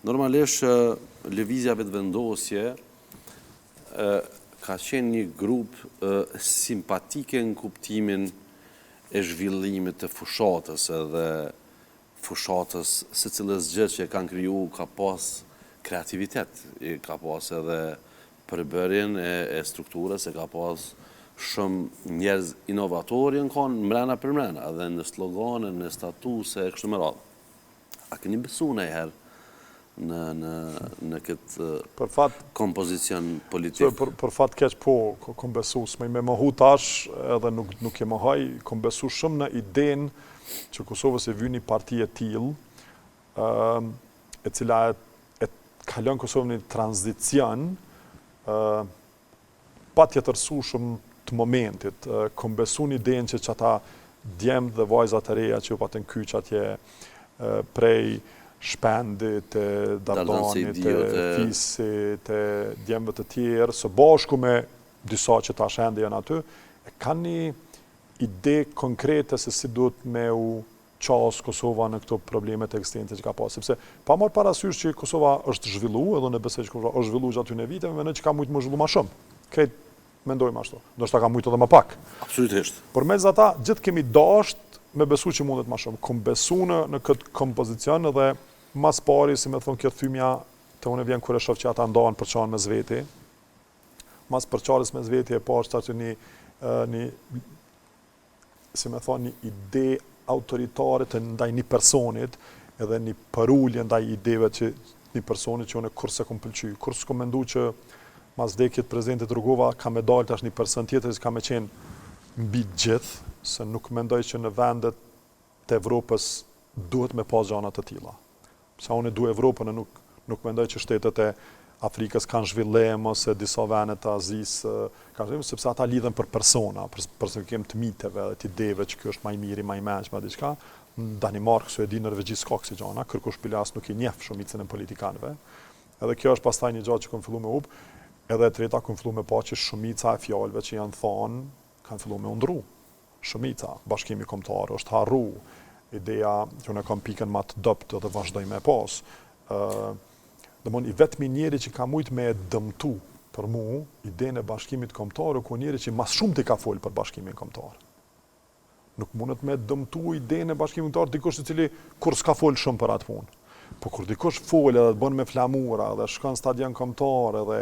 Normalisht që Lëvizja Vetëvendosje ka qenë një grup simpatike në kuptimin e zhvillimit të fushatës edhe fushatës secilës gjë që e kanë kriju ka pas kreativitet, ka pas edhe përbërjen e, e strukturës, e ka pas shumë njerëz inovatorë janë kanë mrena për mrena, edhe në slogane, në statuse, e kështu me radhë. A keni besu ndonjëherë në, në, në këtë për fat, kompozicion politik? Për, për fat keq po, kom besu, s'muj me mohu tash edhe nuk, nuk e mohoj, kom besu shumë në idenë që Kosovës i vyn një parti e tillë, e cila e, e kalon Kosovën në një tranzicion, patjetërsueshëm të momentit. Kom besu në idenë që qata djemtë dhe vajzat e reja që u patën kyç atje prej Shpendit, te Dardanit, te Fisit, te djemve të tjerë, së bashku me disa që tash ende janë aty, e kanë një ide konkrete se si duhet me u qas Kosova në këto probleme të ekzistencës që ka pas, sepse pa marrë parasysh që Kosova është zhvillu, edhe unë besoj që Kosova është zhvillu gjatë atyne viteve, mendoj që ka mujtë me u zhvillu ma shumë. Krejt mendojmë ashtu. Ndoshta ka mujtë edhe ma pak. Absolutisht. Por megjithatë, gjithë kemi dasht me besu që mundet ma shumë. Kom besu në, në këtë kompozicion edhe mas pari, si me thonë, kjo thymja te unë vjen kur e shoh që ata ndahen përçahen mes veti. Mas përçarjes mes veti e pashë që një, një si me thonë, një ide autoritare të ndaj një personit edhe një përulje ndaj ideve që një personit që unë kurrë s'e kom pëlqy, kurrë s'kom mendu që mas vdekjes të presidentit Rugova ka me dalë tash një person tjetër që ka me qenë mbi gjithë, se nuk mendoj që në vendet të Evropës duhet me pas gjana të tilla. Pse unë e du Evropën e nuk nuk mendoj që shtetet e Afrikës kanë zhvillim ose disa vende të Azisë kanë zhvillim, sepse ata lidhen për persona, për personifikim të miteve dhe të ideve që ky është ma i miri, ma i mençëm, ma diçka. Në Danimarkë, s'e di, Norvegji s'ka kësi gjana, kërkush bile as nuk i njeh shumicën e politikanëve. Edhe kjo është pastaj një gja që kom fillu me hup, edhe e treta kom fillu me pa që shumica e fjalëve që janë thanë kanë fillu me u ndrru. Shumica, bashkimi kombëtar është harru, ideja që unë e kam pikën ma të dobët dhe vazhdoj me e pas. Ë, domthon i vetmi njeri që ka mujt me e dëmtu për mu idenë e bashkimit kombëtar u kon njeri që ma s'shumti ka fol për bashkimin kombëtar. Nuk mundet me dëmtu idenë e bashkimit kombëtar dikush i cili kurrë s'ka fol shumë për atë punë. Po kur dikush fol edhe të bën me flamura edhe shkon në stadion kombëtar edhe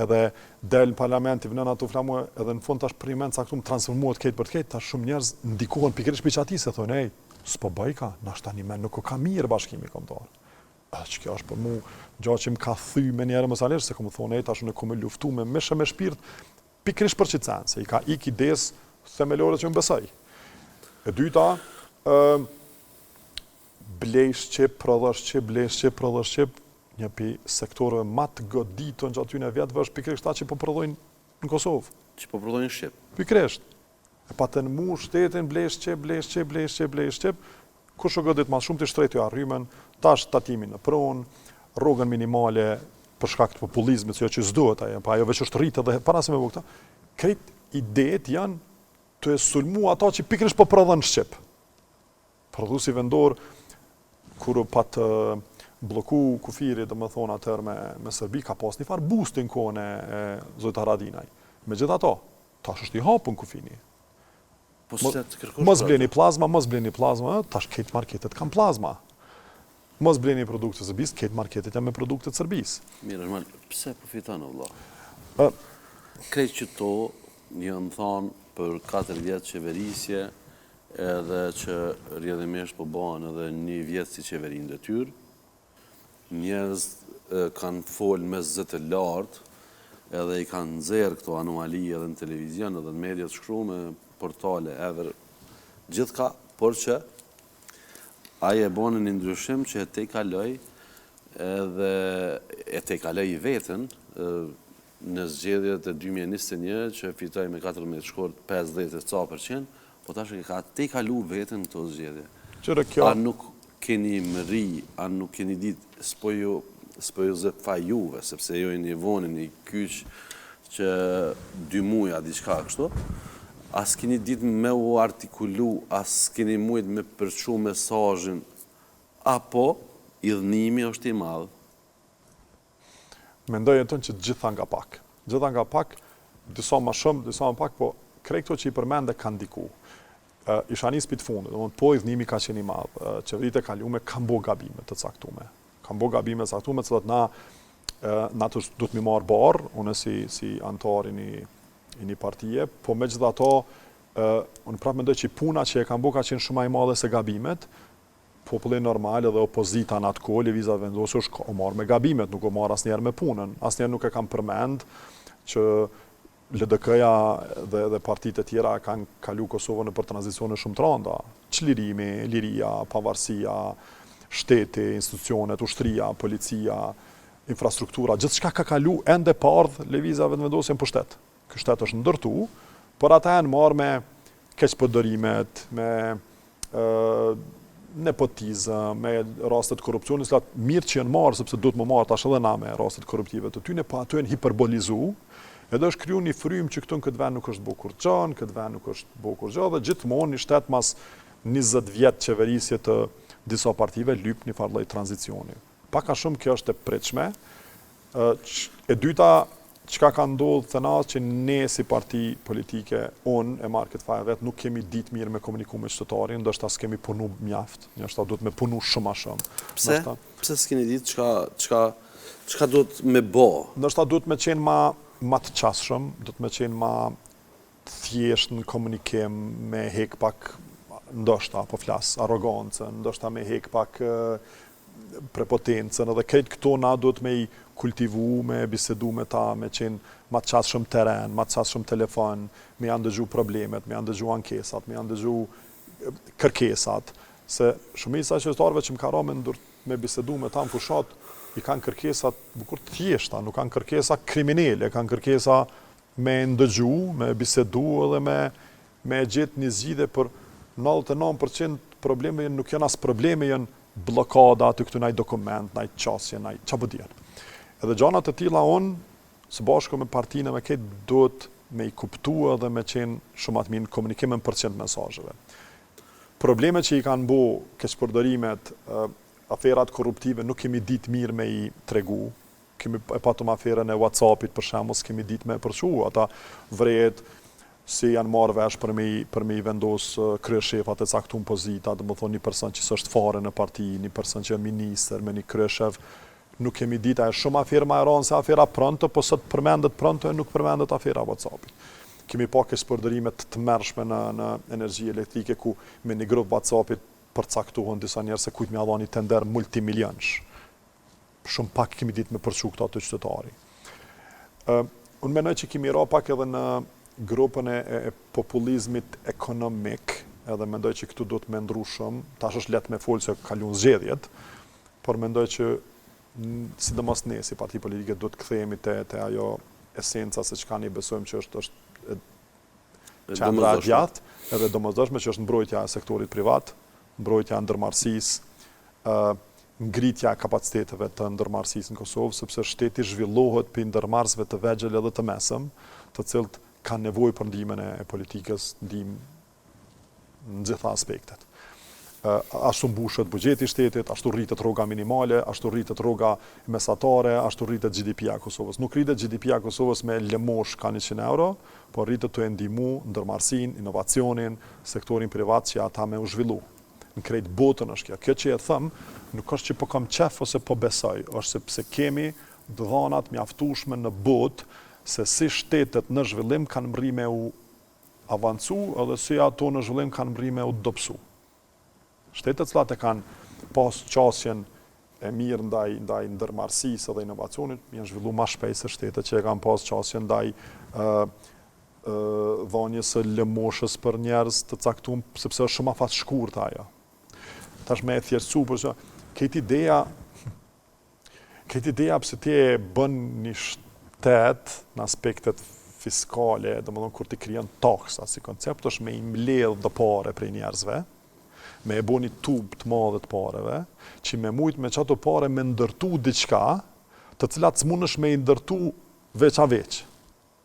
edhe del në parlament i vënon ato flamuj edhe në fund tash për një moment caktum transformohet krejt për të krejt tash shumë njerëz ndikohen pikërisht prej qatij se thonë ej s'po bëjka nashta një men nuk o ka mirë bashkimi kombëtar. Edhe që kjo është për mu gja që më ka thy menjëherë emocionalisht se kom thonë ej tash unë kom me luftu me mish e me shpirt pikërisht për qit sen se i ka ik idesë themelore që unë besoj. E dyta, ë Blej shqip, prodho shqip, blej shqip, prodho shqip, një pi sektorëve ma të goditun gjatë atyne vjetëve është pikërisht ata që po prodhojnë në Kosovë. Që po prodhojnë shqip. Pikërisht. E patën mu shtetin blej shqip, blej shqip, blej shqip, blej shqip, kush u godit ma shumë të shtrejtë ja rrymën, tash tatimi në pronë, rrogën minimale për shkak të populizmit, se jo që s'duhet ajo, pa ajo veç është rritë edhe para se me bo këta, krejt idetë janë të e sulmu ato që pikërisht po prodhon shqip. Prodhuesi vendor kur u pat blloku kufiri, domethonë atëherë me me Serbi ka pas një farë boosti në kohën e, e zotit Haradinaj. Megjithatë, tash është i hapun kufini. Po s'le të kërkosh Mos bleni plazma, mos bleni plazma, tash krejt marketet kanë plazma. Mos bleni produkte të Serbisë, krejt marketet janë me produkte të Serbisë. Mirë, normal, pse po fiton o vëlla? Ë krejt qëto janë thanë për 4 vjet qeverisje, edhe që rrjedhimisht po bëhen edhe një vjet si qeveri në detyrë. Njerëz kanë folë me zë të lartë edhe i kanë nxjerrë këto anomali edhe në televizion edhe në media të shkrume, portale, edhe gjithka, por që ai e boni një ndryshim që e tejkaloi edhe e tejkaloi veten në zgjedhjet e 2021 që fitoi me 14 shkurt 50 e ca për qind, po tash e ka tejkalu veten në këto zgjedhje. Qyre kjo... A nuk keni mëri, a nuk keni ditë, s'po ju, s'po ju zë faj juve, sepse ju jeni vonë një kyç që dy muja diçka kështu, a s'keni ditë me u artikulu, a s'keni mujt me përçu mesazhin, apo idhnimi është i madh. Mendoj Jeton që gjitha nga pak. Gjitha nga pak, disa ma shumë, disa ma pak, po krejt këto që i përmende kanë ndiku. Isha nis pi të fundit, domethënë po idhnimi ka qenë i madh, qeveritë e kalume kanë bo gabime të caktume. Kanë bo gabime të caktume, të cilat na na të duhet mi marrë barrë, unë si si anëtar i një i një partie, po megjithatë unë prapë mendoj që puna që e kanë bo ka qenë shumë ma e madhe se gabimet, populli normal edhe opozita në atë kohë, Lëvizja Vetëvendosje është u marrë me gabimet, nuk u marrë asnjëherë me punën. Asnjëherë nuk e kam përmend që LDK-ja dhe dhe partitë e tjera e kanë kalu Kosovën nëpër tranzicione shumë të randa. Çlirimi, liria, pavarësia, shteti, institucionet, ushtria, policia, infrastruktura, gjithçka ka kalu ende pa ardhë Lëvizja Vetëvendosje në pushtet. Ky shtet është ndërtu, por ata janë marrë me keqpërdorimet, me nepotizëm, me raste të korrupsionit, të cilat mirë që janë marrë, sepse duhet me u marrë tash edhe na me rastet korruptive të tyne, po ato janë hiperbolizu, edhe është kriju një frymë që këtu në këtë vend nuk është bo kurgjo, në këtë vend nuk është bo kurgjo, dhe gjithmonë një shtet mas 20 vjet qeverisje të disa partive lyp një farë lloj tranzicioni. Pak a shumë kjo është e pritshme, E dyta, çka ka ndodhë te na që ne si parti politike, unë e marr këtë faj vetë, nuk kemi ditë mirë me komuniku me qytetarin, ndoshta s'kemi punu mjaft, ndoshta duhet me punu shumë ma shumë. Pse? Pse s'keni ditë çka çka çka duhet me bo? Ndoshta duhet me qenë ma ma të qasshëm, duhet me qenë ma të thjeshtë në komunikim, me hek pak ndoshta po flas arrogancën, ndoshta me hek pak prepotencën edhe krejt këto na duhet me i kultivu, me bisedu me ta, me qenë ma të qasshëm teren, ma të qasshëm telefon, me ja ndëgju problemet, me ja ndëgju ankesat, me ja ndëgju kërkesat, se shumica e qytetarëve që më ka ra me ndur me bisedu me ta në fushatë, i kanë kërkesat bukur të thjeshta, nuk kanë kërkesa kriminele, kanë kërkesa me ndëgju, me bisedu edhe me me e gjetë një zgjidhje për 99 për qind të problemeve nuk janë as probleme, janë bllokada aty këtu naj dokument, naj qasje, naj ça po di unë. Edhe gjana të tilla unë së bashku me partinë me krejt duhet me i kuptu edhe me qenë shumë ma të mirë në komunikim në përçim të mesazheve. Problemet që i kanë bo keqpërdorimet, aferat korruptive nuk kemi ditë mirë me i tregu, Kemi e patëm aferën e WhatsApp-it për shembull, s'kemi ditë me e përçu, ata vërehet si janë marrë vesh për me i për me i vendos kryeshefat e caktuar në pozita, domethënë një person që s'është fare në parti, një person që është ministër me një kryeshef, nuk kemi ditë, ajo është shumë aferë ma e rëndë se afera Pronto, po sot përmendet Pronto e nuk përmendet afera WhatsApp-it. Kemi pa keqpërdorime të tmerrshme në në energji elektrike ku me një grup WhatsApp-it përcaktohen disa njerëz se kujt me ia dhanë një tender multimilionësh. Shumë pak kemi ditë me përçu këta te qytetari. Ë unë mendoj që kemi ra pak edhe në gropën e, e, e populizmit ekonomik, edhe mendoj që këtu duhet me ndrru shumë. Tash është lehtë me fol se kalun zgjedhjet, por mendoj që sidomos ne si parti politike duhet të kthehemi te te ajo esenca se çka ne besojmë që është është qendra e djathtë, edhe e domosdoshme që është mbrojtja e sektorit privat, mbrojtja e ndërmarrësisë, ë ngritja e kapaciteteve të ndërmarrësisë në Kosovë, sepse shteti zhvillohet prej ndërmarrësve të vegjël edhe të mesëm, të cilët kanë nevojë për ndihmën e politikës, ndihmë në gjitha aspektet. Ashtu mbushet buxheti i shtetit, ashtu rritet rroga minimale, ashtu rritet rroga mesatare, ashtu rritet GDP-ja e Kosovës. Nuk rritet GDP-ja e Kosovës me lëmoshë ka 100 euro, por rritet tu e ndihmu ndërmarrësinë, inovacionin, sektorin privat që ata me u zhvillu. Në krejt botën është kjo. Kjo që e them, nuk është që po kam qef ose po besoj, është sepse kemi të dhana të mjaftueshme në botë se si shtetet në zhvillim kanë mrri me u avancu edhe si ato në zhvillim kanë mrri me u dobësu. Shtetet të cilat e kanë pas qasjen e mirë ndaj ndaj ndërmarrësisë dhe inovacionit janë zhvillu ma shpejt se shtetet që e kanë pas qasjen ndaj ë dhënies së lëmoshës për njerëz të caktuar, sepse është shumë afatshkurtë ajo. Tash me e thjeshtësu, për që, këtë ideja, këtë ideja pse ti e bën një shtet në aspektet fiskale, domethënë kur ti krijon taksa si koncept është me i mbledh do pare prej njerëzve, me e bo një tubë të madhe të pareve, që me mujt me qato pare me ndërtu diçka, të cilat s'munësh me i ndërtu veç a veç.